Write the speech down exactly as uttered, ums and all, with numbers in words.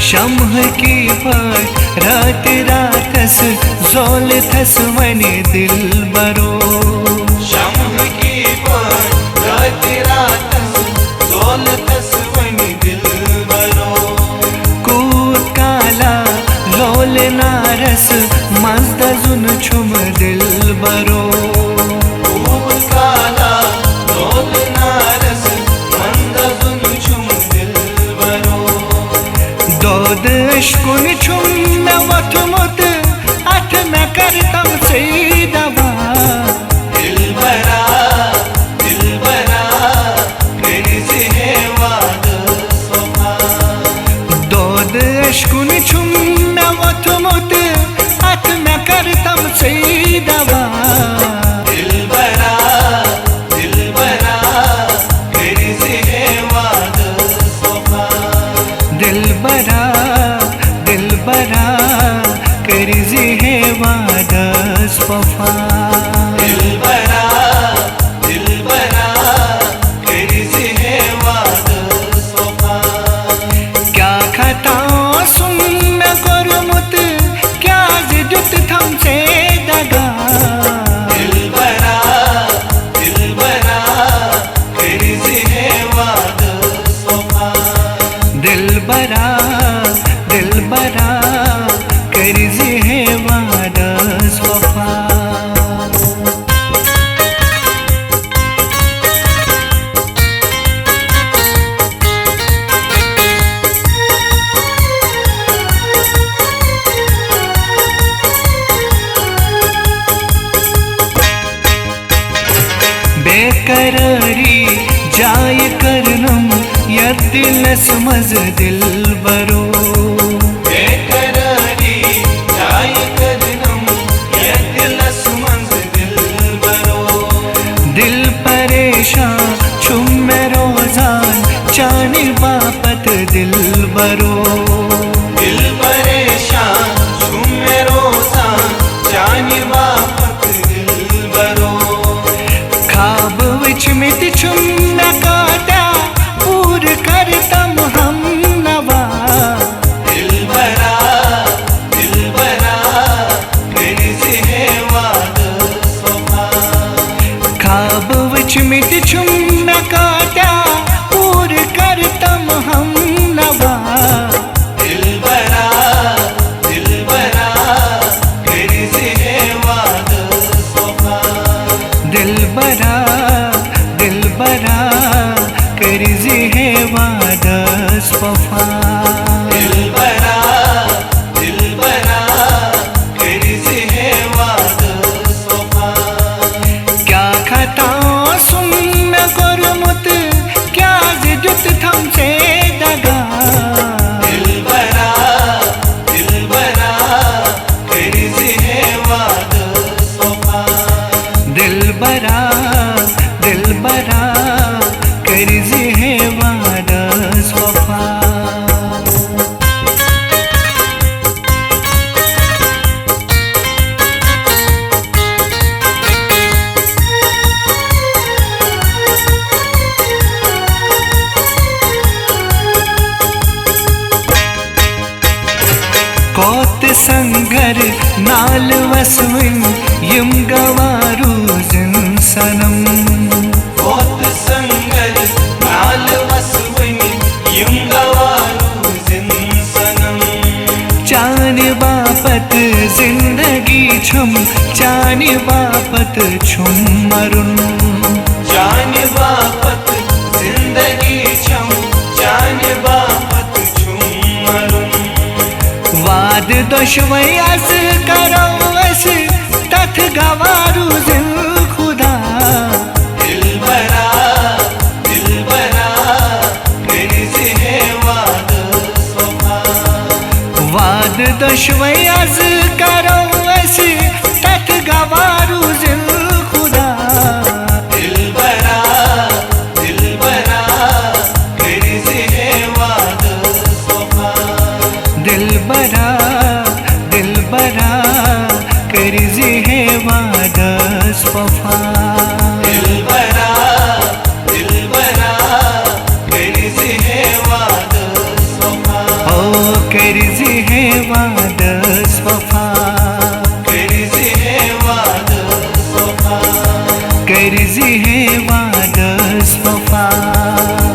شمہٕ کی پٲٹھۍ راتہِ راتس زولتھس وۄنۍ دلبرو۔ شمہٕ کی پٲٹھۍ راتہِ راتس زولتھس وۄنۍ دلبرو۔ کوٗت کالا لولہِ نارس منٛز دزُن چھُم دلبرو۔ کوٗت کالا لولہِ نارس منٛز دزُن چھُم دلبرو۔ دود عشقُن چھُم مےٚ ووٚتھمُت، اتھ مےٚ کر تمسٕے دوا۔ دلبرا، دلبرا، کٔرۍ زِ ہے وعدٕ صفا۔ دود عشقُن چھُم مےٚ ووٚتھمُت، اتھ مےٚ کر تمسٕے دوا۔ دلبرا، دلبرا، کٔرۍ زِ ہے وعدٕ صفا۔ دلبرا، دلبرا، کٔرۍ زِ ہے وعدس وفا۔ دلبرا، دلبرا، کٔرۍ زِ ہے وعدس وفا۔ کیٛاہ خطا اوسُم مےٚ کوٚرمُت، کیٛازِ دیُت تھم ژےٚ دگا؟ دلبرا، دلبرا، کٔرۍ زِ ہے وعدس وفا۔ دلبرا، دلبرا، کٔرۍ زِ ہے وعدس وفا۔ بے قراری جایہِ کٔرنم یتھ دلس منٛز دلبرو۔ بے قراری جایہِ کٔرنم یتھ دلس منٛز دلبرو۔ دل پریشان چھُم مےٚ روزان چانہِ باپتھ دلبرو۔ دل پریشان چھُم مےٚ روزان چانہِ باپتھ دلبرو۔ خواب وٕچھمٕتۍ چھِم مےٚ کٲتیٛاہ، پوٗرٕ کر تِم ہم نوا۔ دلبرا، دلبرا، کٔرۍ زِ ہے وعدس وفا۔ خواب وٕچھمٕتۍ چھِم مےٚ کٲتیٛاہ، پوٗرٕ کر تِم ہم نوا۔ دلبرا، دلبرا، کٔرۍ زِ ہے وعدس وفا۔ دلبرا، دلبرا، کٔرۍ زِ ہے وعدس وفا۔ دلبرا، دلبرا، کٔرۍ زِ ہے وعدس وفا۔ کیٛاہ خطا اوسُم مےٚ کوٚرمُت، کیٛازِ دیُت تھم ژےٚ دگا؟ دلبرا، دلبرا، کٔرۍ زِ ہے وعدس وفا۔ دلبرا، دلبرا، کٔرۍ زِ ہے وعدس وفا۔ کوتھ سنگر نالہٕ وسوٕنۍ یِم گوارو زِن صنم۔ کوتھ سنگر نالہٕ وسوٕنۍ یِم گوارو زِن صنم۔ چانہِ باپتھ زندگی چھم، چانہِ باپتھ چھم مرُن۔ چانہِ باپتھ زندگی چھم، چانہِ باپتھ چھم مرُن۔ وعدٕ دۄشوے از کرو أسۍ تتھ گوارو زِن خدا۔ دلبرا، دلبرا، کٔرۍ زِ ہے وعدس وفا۔ وعدٕ دۄشوے از کرو أسۍ تتھ گوارو زِن خدا۔ دلبرا، دلبرا، کٔرۍ زِ ہے وعدس وفا۔ دلبرا، دلبرا، کٔرۍ زِ ہے وعدس وفا۔ دلبرا، دلبرا، کٔرۍ زِ ہے وعدس وفا۔ او کٔرۍ وادس وفا۔